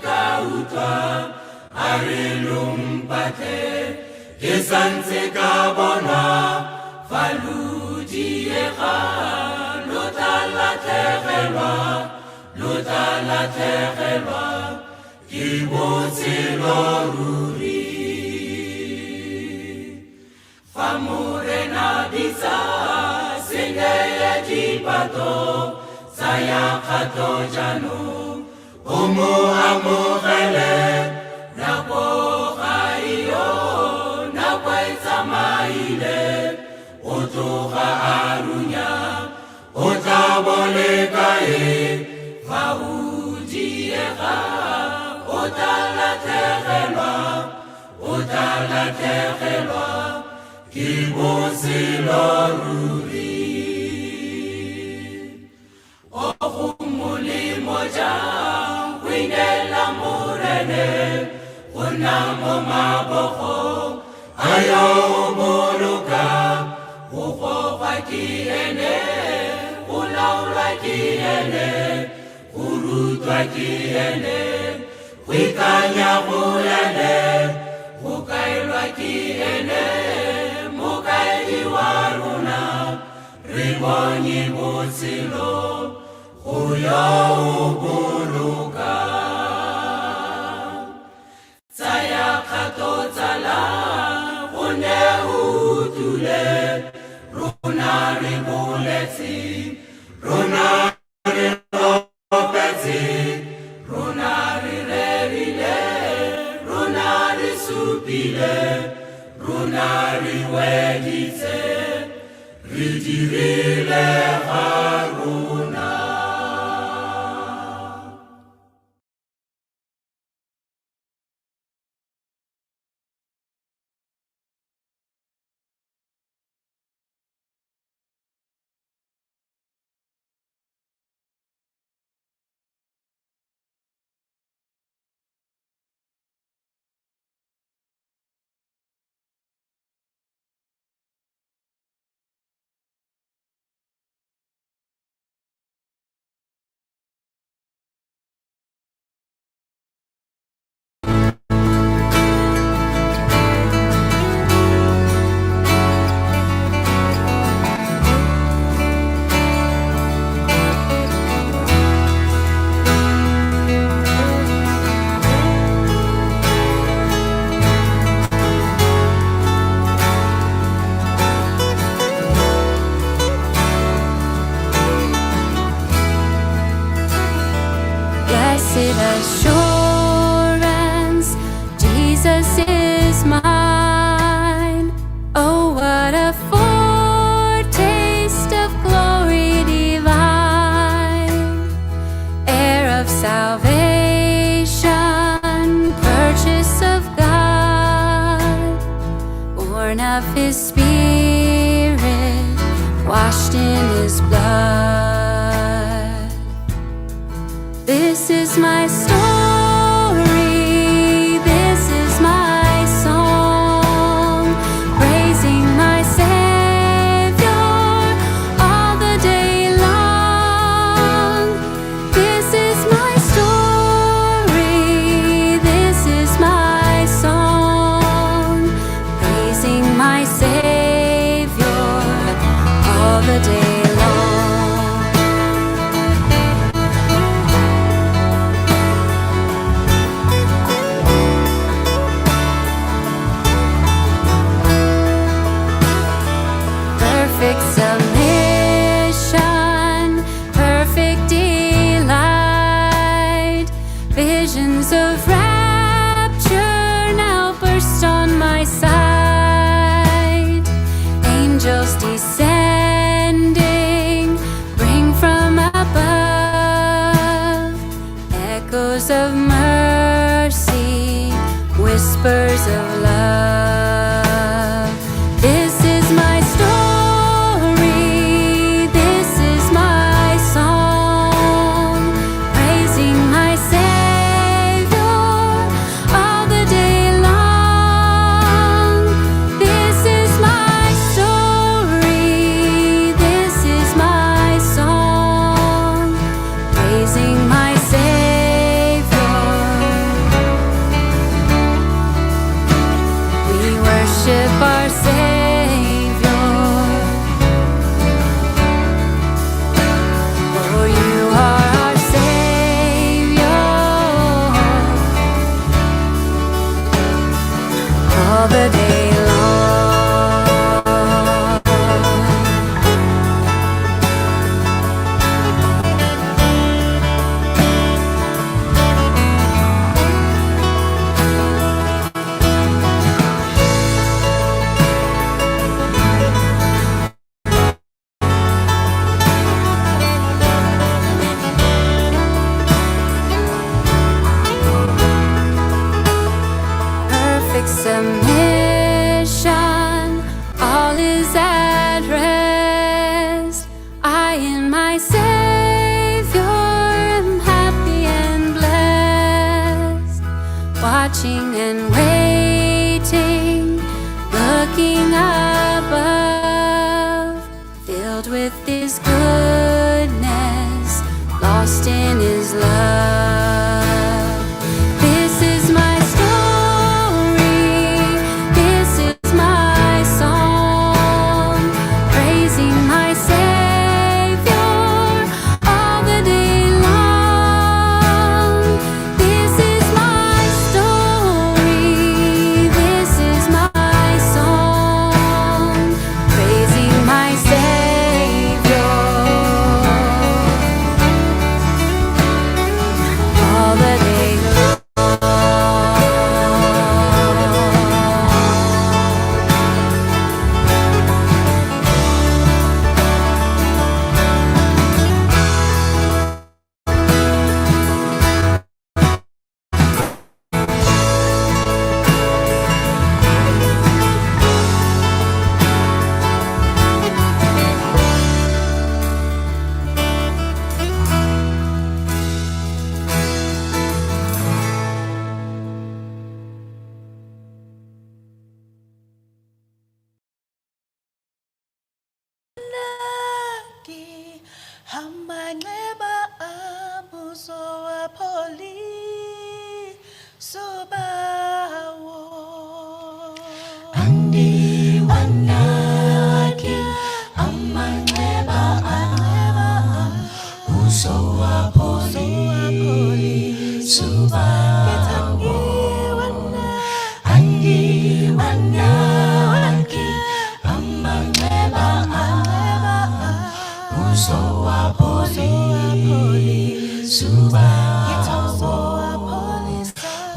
ka utlwa a re lo mpatle ke santse ka bona fa lo diega lo tla latlhegelwa lo tla latlhegelwa ke botshelo ruri. Fa Morena bitsa se neye dipato tsaya kgato jaanong o mo amogele nako ga eyo nako e tsamaile o tloga a runya o tla bole kae fa o diega o tla latlhegelwa o tla latlhegelwa ke botshelo ruri. O go molemo jang go ineela Moreneng go nna mo mabogong a yo o bolokang go gogwa ke ene go laolwa ke ene go rutwa ke ene go ikanya go ene go kaelwa ke ene mokaedi wa rona re bonye botshelo go yo o bolokang. Tsaya kgato tsala gonne o utlwile rona re boletse rona re opetse rona re rerile rona re supile rona re weditse re dirile ga rona. Blessed assurance, Jesus is mine. Oh, what a foretaste of glory divine, heir of salvation, purchase of God, born of His Spirit, washed in His blood. This is my story, this is my song, praising my Savior all the day long. This is my story, this is my song, praising my Savior all the day long. Perfect submission, perfect delight, visions of rapture now burst on my sight. Angels descending, bring from above echoes of mercy, whispers of love. This is my story, this is my song, praising my Savior all the day long. This is my story, this is my song, praising my Savior my Savior, am happy and blessed, watching and waiting, looking above, filled with His goodness, lost in His love. This is my story, this is my song, praising my Savior all the day long. This is my story, this is my song, praising my Savior all the day long. Naki amanxeba abuso apholisa bawo. Andiwanaki amanxeba am uzowapholisa ubawo. Andiwanaki amanxeba am uzowapholisa ubawo.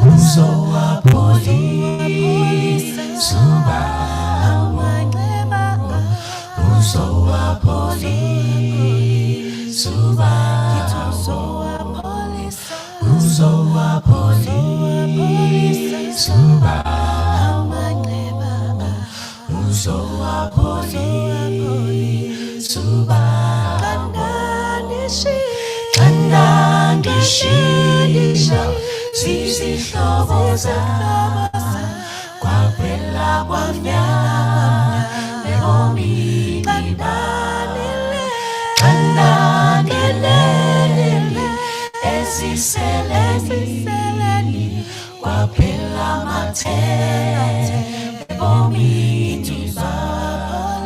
Uzowapholisa ubawo. Uzowapholisa ubawo. Uzowapholisa ubawo. Uzowapholisa ubawo. Xa ndandishiya zizihlobo zam, kwaphela kwamnyama ebomini bam. Xa ndandilele eziseleni, kwaphela amathemba ebomini bam.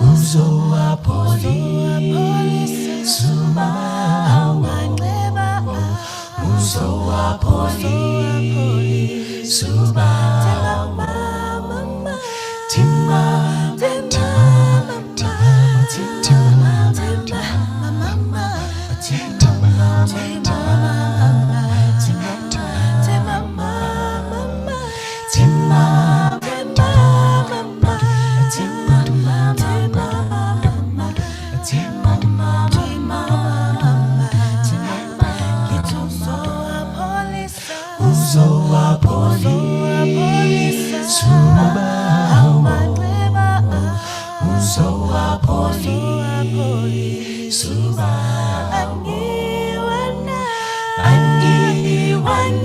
Uzowapholisa ubawo. Uzowapholisa ubawo. Tima, tima, tima, tima, tima, tima, tima, Uzowapholisa ubawo. Uzowapholisa ubawo.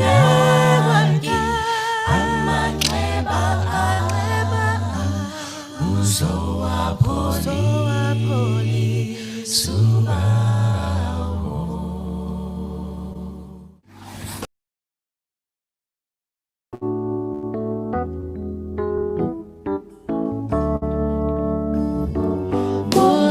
Andiwanaki amanxeba am uzowapholisa ubawo. Oh,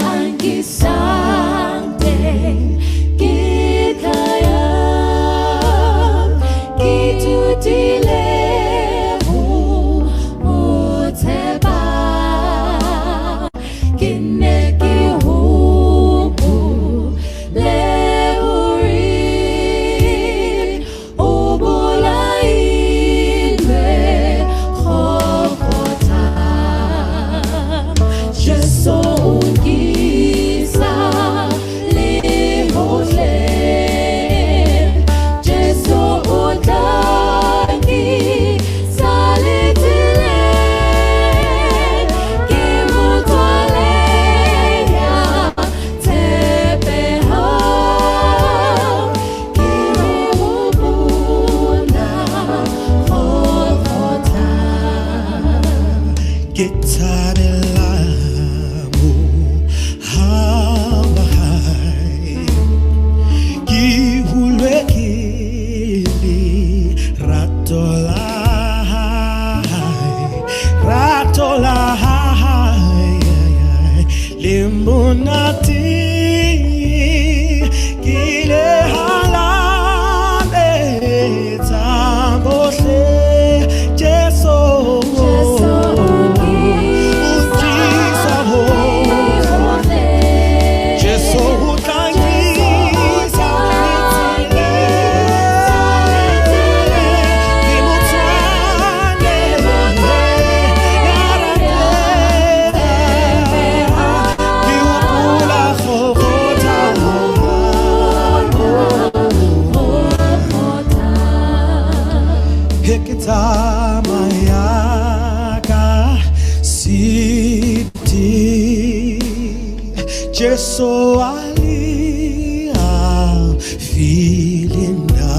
Feeling na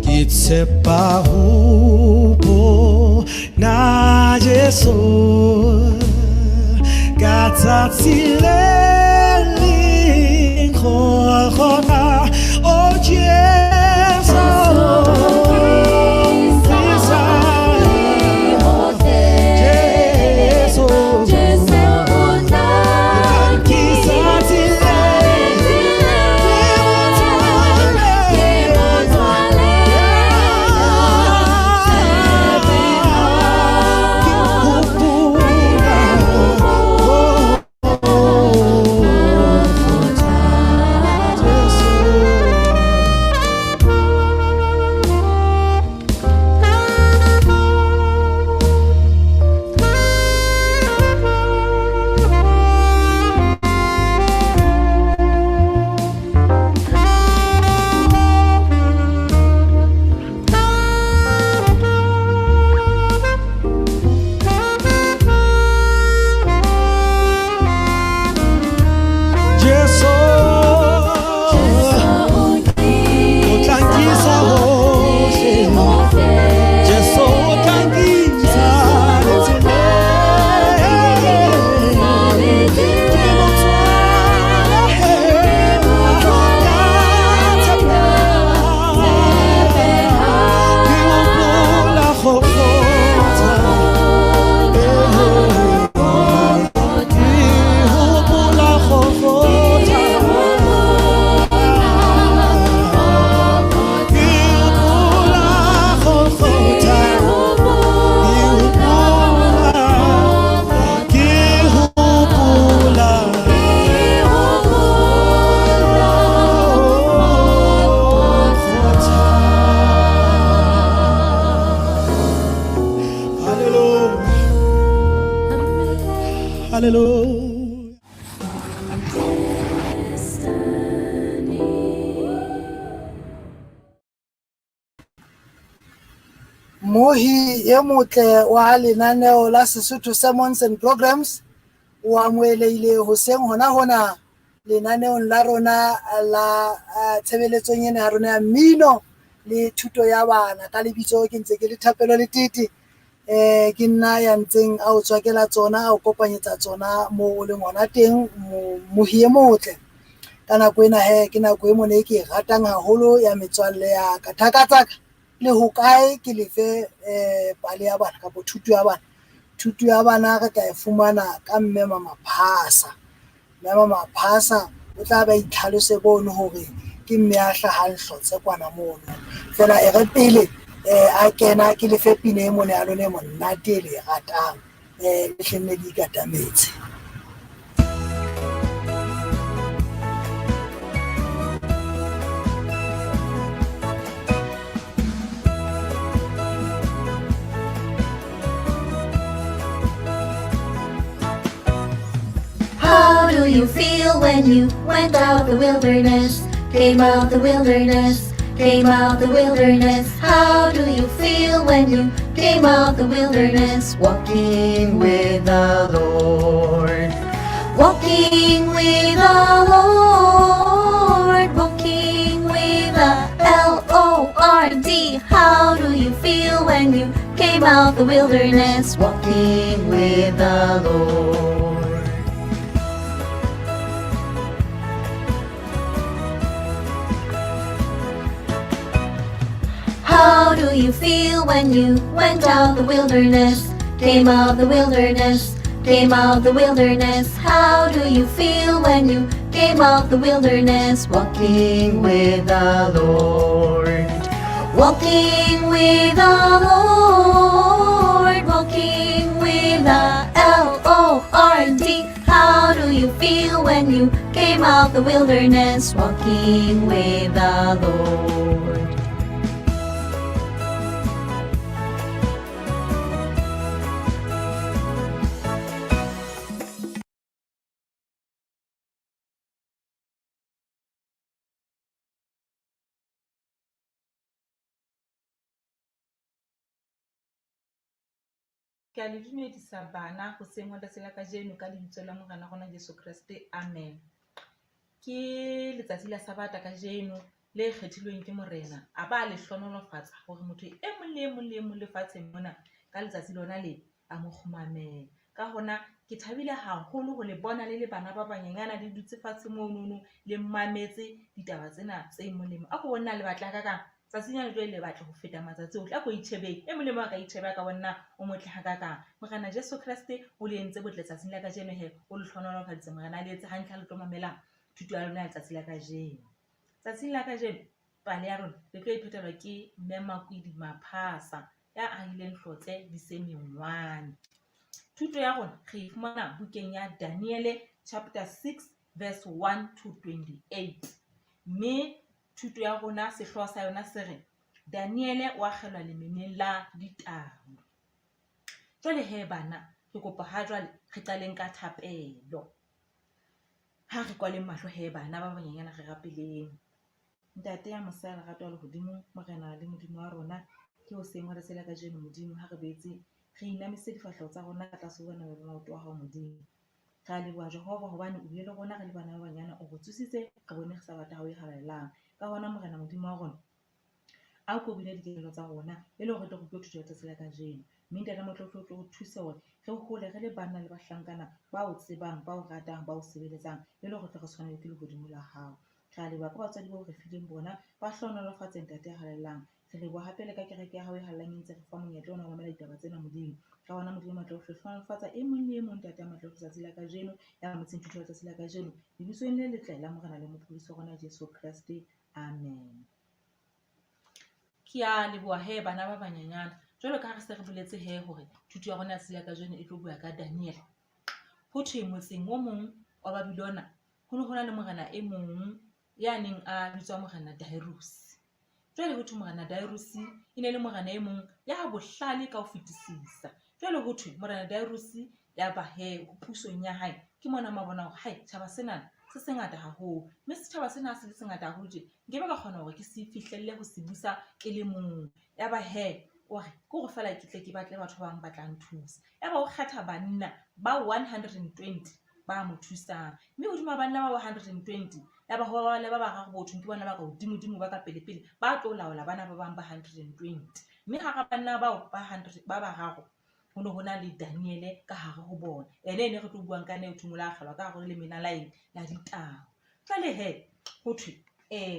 ke tshepa ho bona Jesu ka tsatsi le leng Golgotha. Oh Jesu, Jesu, nkisa tseleng, ke motswalle. Jesu, o tla nkisa hohle. Jesu o tla nkisa le tseleng. Ke motswalle, ka tshepeha. Ke hopola Golgotha. Ke hopola Golgotha. Ke hopola Golgotha. Ke hopola, ke hopola Golgotha. Hallelujah. Hallelujah. Mohi e motle wa lenaneo la Sesotho Sermons and Programs o amohelehile hoseng hona hona lenaneong la rona la tshebeletsong ena ya rona ya mmino le thuto ya bana. Ka lebitso ke ntse ke le Thapelo Letete, ke nna ya ntseng a o tswakela tsona, a o kopanyetsa tsona moo o leng hona teng, mohi e motle. Ka nako ena he, ke nako e mona e ke e ratang haholo ya metswalle ya ka. Thaka tsaka le hokae ke lefe pale ya bana kapa thuto ya bana. Thuto ya bana re tla e fumana ka mme Mamaphasa. Mme Mamaphasa o tla ba itlhalose bono hore ke mme a hlahang Hlotse kwana mono. Feela e re pele a kena ke lefe pina e mona ya lona e monate e le e ratang, le hle nne le ikatametse. How do you feel when you went out the wilderness? Came out the wilderness, came out the wilderness. How do you feel when you came out the wilderness? Walking with the Lord. Walking with the Lord, walking with the L-O-R-D. How do you feel when you came out the wilderness? Walking with the Lord. How do you feel when you went out the wilderness? Came out the wilderness, came out the wilderness. How do you feel when you came out the wilderness? Walking with the Lord. Walking with the Lord, walking with the L-O-R-D. How do you feel when you came out the wilderness? Walking with the Lord. Ke a le dumedisa bana hoseng hwa letsatsi la kajeno ka lebitso la Morena rona Jesu Kreste. Amen. Ke letsatsi la Sabata kajeno le kgethilweng ke Morena, a ba a le hlohonolofatsa hore motho e mong le e mong le e mong lefatsheng mona ka letsatsi lona le a mo kgumamele. Ka hona ke thabile haholo ho le bona le le bana ba banyenyana le dutse fatshe monono le mametse ditaba tsena tse molemo. A ko bone na le batle hakakang tsatsing lena le le batle ho feta matsatsi ohle. A ko itjhebeng, e mong le mong a ka itjhebe a ka bona na o motle hakakang. Morena Jesu Kreste o le entse botle tsatsing la kajeno he, o le hlohonolofaditse. Morena a le etse hantle ha le tlo mamela thuto ya lona ya letsatsi la kajeno. Tsatsing la kajeno pale ya rona le tlo e phetelwa ke Mme Makwidi Maphasa ya ahileng Hlotse Disemengwane. Thuto ya rona re e fumana bukeng ya Daniele chapter 6 verse 1 to 28. Mme thuto ya rona sehlooho sa yona se re Daniele o akgelwa lemeneng la ditau. Jwale he bana, ke kopa ha jwale re qaleng ka thapelo. Ha re kwaleng mahlo he bana ba banyenyana re rapeleng. Ntate ya mosa ya lerato wa lehodimo, Morena le Modimo wa rona, ke hoseng hwa letsatsi la kajeno Modimo ha re boetse re inamise difahleho tsa rona ka tlase ho wena le maoto a hao Modimo. Re a leboha Jehova hobane o bile le rona re le bana ba banyana, o re tsositse re bone Sabata ya hao e halalelang. Ka hona Morena Modimo wa rona, a ko bule dikelello tsa rona e le hore re tle re utlwe thuto ya letsatsi la kajeno. Mme Ntate Motlotlo o tlo re thuse hore re hole re le banna le bahlankana ba o tsebang, ba o ratang, ba o sebeletsang e le hore re tle re tshwanelwe ke lehodimo la hao. Re a leboha ka batswadi bao re fileng bona, ba hlohonolofatse Ntate ya halalelang. Re leboha hape le ka kereke ya hao e halalelang e ntse re fa monyetla ona wa ho mamela ditaba tsena Modimo. Ka hona Modimo Matla ohle, hlohonolofatsa e mong le e mong Ntate ya Matla ohle tsatsi la kajeno, ya mametseng thuto ya letsatsi la kajeno. Lebitsong le letle la Morena le Mopholosi wa rona Jesu Kreste. Amen. Ke a leboha he bana ba banyenyana. Jwalo ka ha re se re boletse he hore thuto ya rona ya tsatsi la kajeno e tlo bua ka Daniel. Ho thwe motseng o mong wa Babylona ho ne ho na le morena e mong ya neng a bitswa Morena Darius. Jwale ho thwe Morena Darius e ne le morena e mong ya bohlale ka ho fetisisa. Jwale ho thwe Morena Darius ya ba he pusong ya hae ke mona mo a bona hore hai tjhaba sena se sengata haholo, mme setjhaba sena ha se le sengata haholo tje nkebe ka kgona hore ke se fihlelle ho se busa ke le mong. Ya ba he o re ke hore feela ke tle ke batle batho ba bang ba tla nthusa. Ya ba o kgetha banna ba 120 ba mo thusang, mme hodima banna ba 120 ya ba ho ba le ba bararo bo thweng ke bona ba ka hodimodimo ba ka pelepele ba tlo laola bana ba bang ba 120. Mme hara banna bao ba 100 ba bararo ho ne ho na le Daniele ka hare ho bona. Ene ene re tlo buang ka ena eo thweng o la akgelwa ka hare ho lemena la eng la ditau. Jwale he ho thwe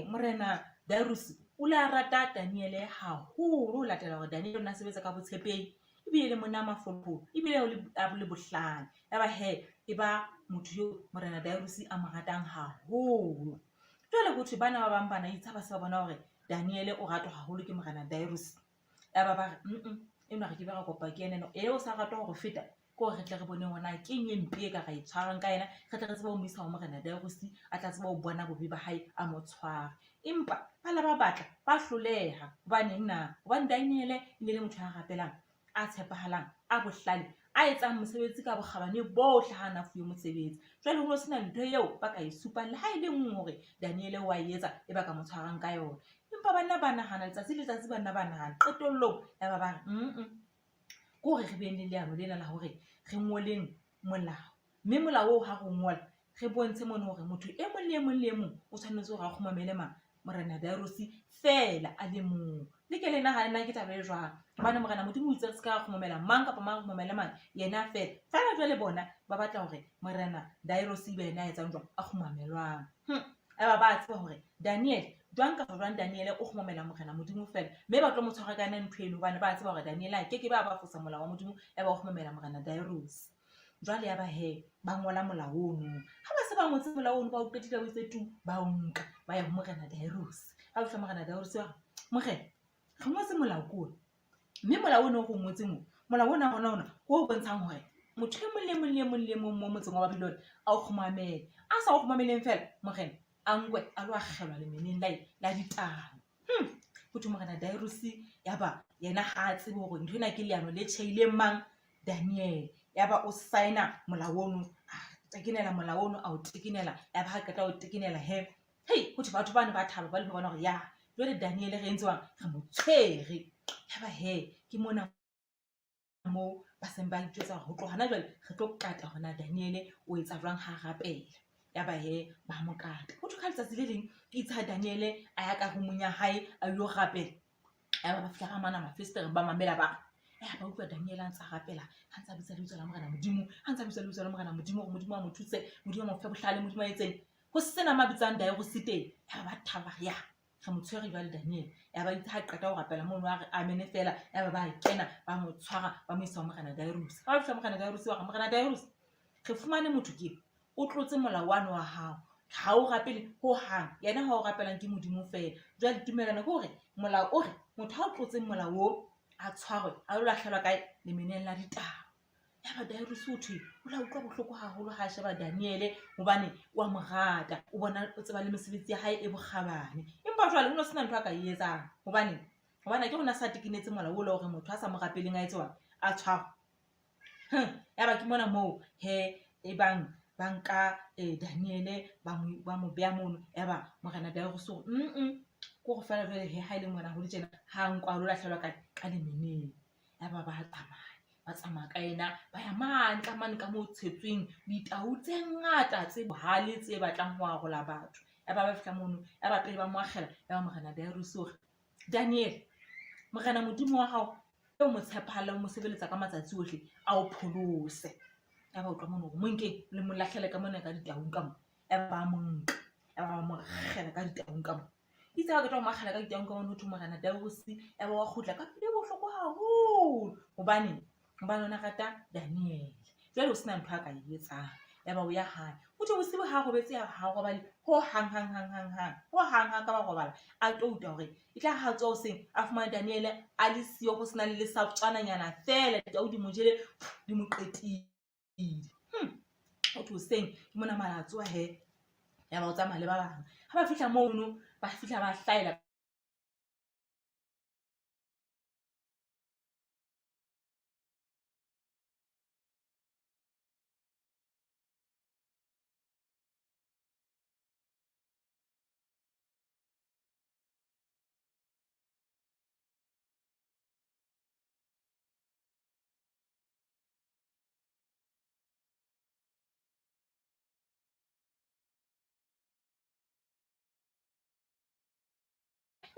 Morena Darius o le a rata Daniele haholo ho latela hore Daniele o ne a sebetsa ka botshepehi ebile le monna a mafolofolo ebile a le bohlale. Ya ba he e ba motho eo Morena Darius a mo ratang haholo. Jwale ho thwe bana ba bang bana itse ha ba se ba bona hore Daniele o ratwa haholo ke Morena Darius, ya ba ba re enwa re ke be ra kopa ke ena eo o sa ratwa ho re feta, ke hore re tle re boneng hore na ke eng e mpe e ka ra e tshwarang ka yena, re tle re tsebe ho mo isa ho Morena Darius a tla tseba ho bona bobe ba hae a mo tshware. Empa ba la ba batla ba hloleha. Hobaneng na? Hobane Daniele e ne le motho ya rapelang, a tshepahalang, a bohlale, a etsang mosebetsi ka bokgabane bohle ha a na fuwe mosebetsi. Jwale ho ne ho sena ntho eo ba ka e supang le ha e le nngwe hore Daniele wa e etsa e ba ka mo tshwarang ka yona. Empa ba nna ba nahana letsatsi le letsatsi ba nna ba nahana. Qetellong ya ba ba re ke hore re beng le leano lena la hore re ngoleng molao. Mme molao oo ha re o ngola, re bontshe mono hore motho e mong le e mong le e mong o tshwanetse hore a kgumamele mang? Morena Dariuse feela a le mong. Le ke le nahane na ke taba e jwang. Hobane Morena Modimo o itse re se ka ra kgumamela mang kapa mang, re kgumamele mang? Yena feela. Feela jwale bona ba batla hore Morena Dariuse ebe yena a etsang jwang? A kgumamelwang. Yaba ba tseba hore Daniele, jwang kapa jwang Daniele o kgumamela Morena Modimo feela. Mme ba tlo mo tshwara ka yona ntho eno hobane ba tseba hore Daniele a ke ke be a ba fosa molao wa Modimo ya ba o kgumamela Morena Dariuse. Jwale ya ba he ba ngola molao ono. Ha ba se ba ngotse molao ono ba o qetile o itse tu, ba o nka ba ya ho Morena Dariuse. Ha fihla Morena Dariuse wa re, Morena, re ngotse molao ke ona. Mme molao ono o re o ngotseng o, molao ona ona ona ke o bontshang hore motho e mong le mong le mong le mong mo motseng wa Babylon a o kgumamele. A sa o kgumameleng feela, Morena a nkwe a lo akgelwa lemeneng la la ditau. Ho thwe Morena Dariuse ya ba yena ha a tsebe hore ntho ena ke leano le tjheileng mang? Daniele. Ya ba o sign-a molao ono, a tekenela molao ono, a o tekenela. Ya ba ha qeta ho tekenela he, hei ho thwe batho bane ba thaba ba le bona hore ya jwale Daniele re entse jwang? Re mo tshwere. Ya ba he ke mona moo ba seng ba itjwetsa hore ho tloha hona jwale re tlo kata hore na Daniele o etsa jwang ha rapela. Yaba he ba mo kata. Ho thwe ka letsatsi le leng itse ha Daniele a ya ka roomong ya hae a ilo rapela, yaba ba fihla ka mana mafesetereng ba mamela ba re ya ba utlwa Daniele a ntsa rapela, a ntsa bitsa lebitso la Morena Modimo, a ntsa bitsa lebitso la Morena Modimo hore Modimo a mo thuse, Modimo a mo fe bohlale, Modimo a etseng. Ho sena ma bitsang Dariuse teng. Yaba ba thaba ya re mo tshwere jwale Daniel. Yaba itse ha qeta ho rapela mono a re amene fela, yaba ba kena ba mo tshwara ba mo isa ho Morena Dariuse. Ha ba fihla Morena Dariuse ba re Morena Dariuse, re fumane motho ke o tlotse molao wane wa hao, ha o rapele ho hang, yena ha o rapelang ke Modimo fela. Jwale tumelano ke hore molao o re motho ha o tlotseng molao o a tshwarwe a lo lahlelwa kae? Lemeneng la ditaba. Yaba Dariuse o thwe o la utlwa bohloko haholo ha a sheba Daniele hobane wa mo rata, o bona o tseba le mesebetsi ya hae e bokgabane. Empa jwale o no sena ntho a ka e etsang hobane hobane ke rona sa tekenetse molao o le hore motho a sa mo rapeleng a etse a tshwarwe. Yaba ke mona moo he e bang ba nka Daniele ba mo beha mono. Yaba Morena Dariuse o re ke hore feela jwale he ha e le mona ho le tjena ha nkwa a lo lahlelwa kae? Ka lemeneng. Yaba ba tsamaya, ba tsamaya ka yena ba ya mane ka mane ka moo tshetsweng ditau tse ngata tse bohale tse batlang ho arola batho. Yaba ba fihla mono, yaba pele ba mo akgela, yaba Morena Dariuse o re, Daniele, Morena Modimo wa hao eo mo tshepahalang, o mo sebeletsa ka matsatsi ohle, a o pholose. Yaba o tloha mono hore mo nkeng le mo lahlele ka mona ka ditaung ka mo. Yaba ba mo nka, yaba ba mo akgela ka ditaung ka mo. Itse ha qeta ho mo akgela ka ditaung ka mono, ho thwe Morena Dariuse yaba wa kgutla ka pelo e bohloko haholo. Hobane hobane o ne a rata Daniele. Jwale ho sena ntho a ka e etsang. Yaba o ya hae. Ho thwe bosibu ha robetse ha robale ho hang hang hang hang hang. Ho hang ha ka ba robala. A touta hore e tla ha tswa hoseng a fumane Daniele a le siyo ho sena le lesaptjwananyana feela ditau di mo jele di mo qetile. Ho thwe hoseng ke mona mala a tsoha he. Yaba o tsamaya le ba bang. Ha ba fihla mono ba fihla ba hlaela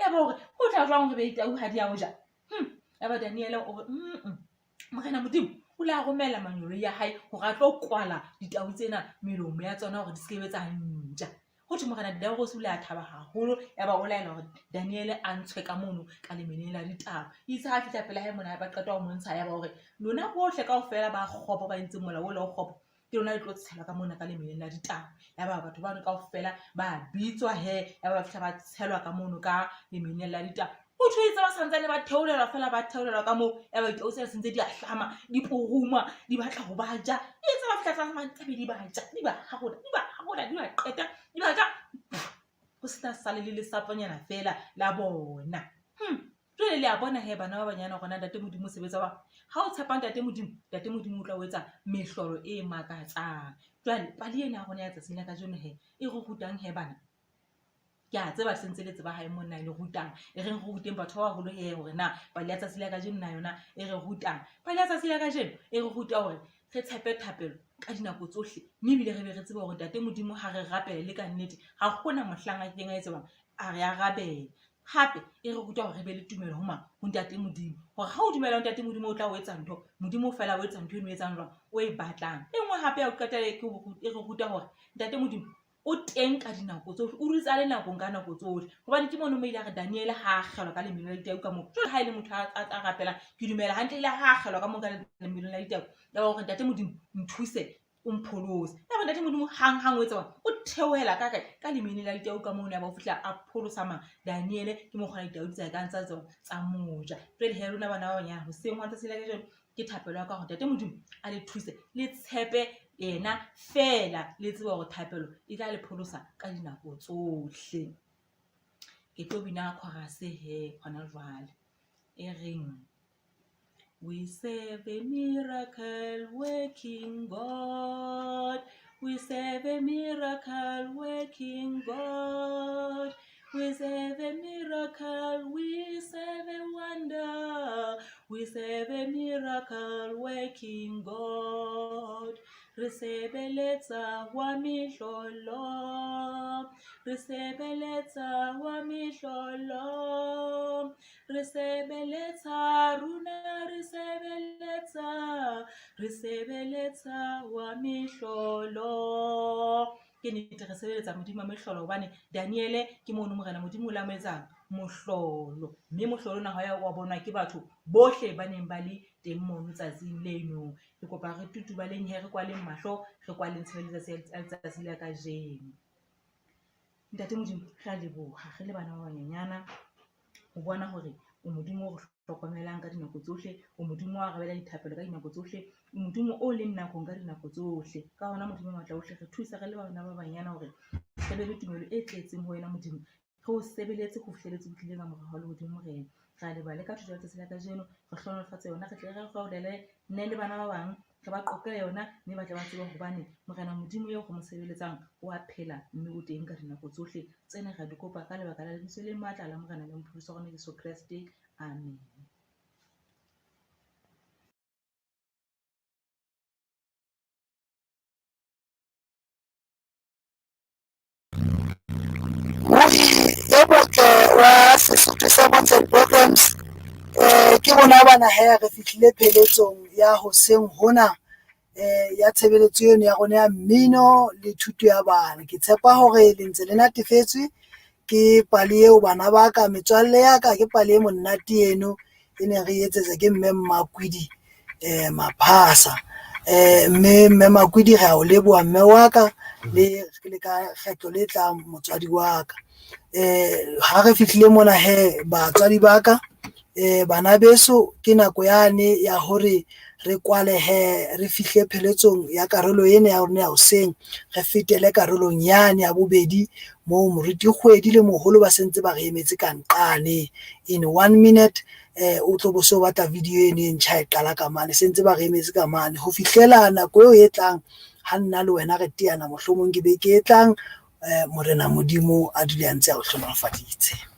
Yaba hore ho tla jwang hore be ditau ha di a o ja? Yaba Daniele o re Morena Modimo o ile a romela mangeloi a hae hore a tlo kwala ditau tsena melomo ya tsona hore di se ke be tsa ntja. Ho thwe Morena Dariuse o ile a thaba haholo, yaba o laela hore Daniele a ntshwe ka mono ka lemeneng la ditau. Itse ha fihla pela hae mona ba qeta ho mo ntsha, yaba hore lona bohle kaofela ba kgopo ba entseng molao o le o kgopo, ke lona le tlo tshelwa ka mona ka lemeneng la ditau. Yaba batho bano kaofela ba bitswa he, yaba ba fihla ba tshelwa ka mono ka lemeneng la ditau. Ho thwe itse ba santsane ba theolelwa fela ba theolelwa ka moo, yaba ditau tsena sentse di a hlama, di poruma, di batla ho ba ja. Itse ba fihla tlasa mane tse be di ba ja, di ba harola, di ba harola, di ba qeta, di ba ja. Ho sena sale le lesaponyana fela la bona. Jwale le a bona he bana ba banyana hore na Ntate Modimo o sebetsa jwang. Ha o tshepa Ntate Modimo, Ntate Modimo o tla o etsa mehlolo e makatsang. Jwale pale ena ya rona ya tsatsing la kajeno he e re rutang he bana. Ke a tseba se ntse le tseba hae monna e le rutang. E reng re ruteng batho ba baholo he hore na pale ya tsatsi la kajeno na yona e re rutang. Pale ya tsatsi la kajeno e re ruta hore re tshepe thapelo ka dinako tsohle, mme ebile re be re tsebe hore Ntate Modimo ha re rapele le ka nnete, ha hona mohlang a kileng a etsa jwang, a re arabela. Hape e re ruta hore re be le tumelo ho mang? Ho Ntate Modimo. Hore ha o dumela ho Ntate Modimo o tla o etsa ntho, Modimo fela o etsa ntho eno o etsang jwang? O e batlang. E nngwe hape ya ho qetela ke e re ruta hore Ntate Modimo o teng ka dinako tsohle, o dutse a le nakong ka nako tsohle. Hobane ke mono mo ile a re Daniele ha akgelwa ka lemeno la ditau ka moo. Jwale ha e le motho a rapelang, ke dumela hantle ile ha akgelwa ka moo ka lemenong la ditau. Yaba hore Ntate Modimo nthuse o mpholose. Yaba Ntate Modimo hang hang o etsa hore o theohela ka kae? Ka lemene la ditau ka mono, yaba o fihla a pholosa mang? Daniele. Ke mokgwa ditau di tsa kang tsa tsona tsa moja. Jwale he lona bana ba banyana hoseng hwa tsatsi la kajeno ke thapelo ya ka hore Ntate Modimo a le thuse, le tshepe yena feela, le tsebe hore thapelo e tla le pholosa ka dinako tsohle. Ke tlo bina chorus he hona jwale e reng, We serve a miracle working God. We serve a miracle working God. We serve a miracle, we serve a wonder. We serve a miracle working God. Re sebeletsa wa mehlolo. Re sebeletsa wa mehlolo. Re sebeletsa rona re sebeletsa. Re sebeletsa wa mehlolo. Ke nnete re sebeletsa Modimo wa mehlolo hobane Daniele ke mono Morena Modimo o la mo etsang mohlolo. Mme mohlolo ona ha wa bonwa ke batho bohle ba neng ba le teng mono tsatsing leno. Ke kopa re tutubaleng he, re kwaleng mahlo, re kwaleng tshebeletso ya letsatsi la kajeno. Ntate Modimo, re a leboha re le bana ba banyenyana ho bona hore o Modimo o re hlokomelang ka dinako tsohle, o Modimo wa arabelang dithapelo ka dinako tsohle, o Modimo o leng nakong ka dinako tsohle. Ka hona Modimo wa matla ohle, re thusa re le bana ba banyana hore re be le tumelo e tletseng ho wena Modimo. Re o sebeletse ho fihlelletse o tlile ka mora hao lehodimo Morena. Re a leboha le ka thuto ya letsatsi la kajeno, re hlohonolofatse yona, re tle re rorele nne le bana ba bang, re ba qoqele yona mme ba tle ba tsebe hobane Morena Modimo eo re mo sebeletsang o a phela mme o teng ka dinako tsohle. Tsena re di kopa ka lebaka la lebitso le matla la Morena le Mopholosi wa rona Jesu Kreste. Amen. Mohi e motle wa Sesotho Sermons and Programs ke rona bana hee re fihlile pheletsong ya hoseng hona ya tshebeletso eno ya rona ya mmino le thuto ya bana. Ke tshepa hore le ntse le natefetswe ke pale eo bana ba ka, metswalle ya ka ke pale e monate eno e ne re etsetsa ke mme Mmakwidi Maphasa. Mme mme Makwidi re a o leboha mme wa ka le ka kgetlo le tlang motswadi wa ka. Ha re fihlile mona hee batswadi ba ka, bana beso ke nako yane ya hore re kwale hee re fihle pheletsong ya karolo ena ya rona ya hoseng, re fetele karolong yane ya bobedi moo moruti Kgwedi le moholo ba sentse ba re emetse ka nqane. In one minute o tlo bo so batla video eno e ntjha e qala ka mane, sentse ba re emetse ka mane ho fihlela nako eo e tlang ha nna le wena re teana mohlomong ke beke e tlang. Morena Modimo a dule a ntse a o hlohonolofaditse.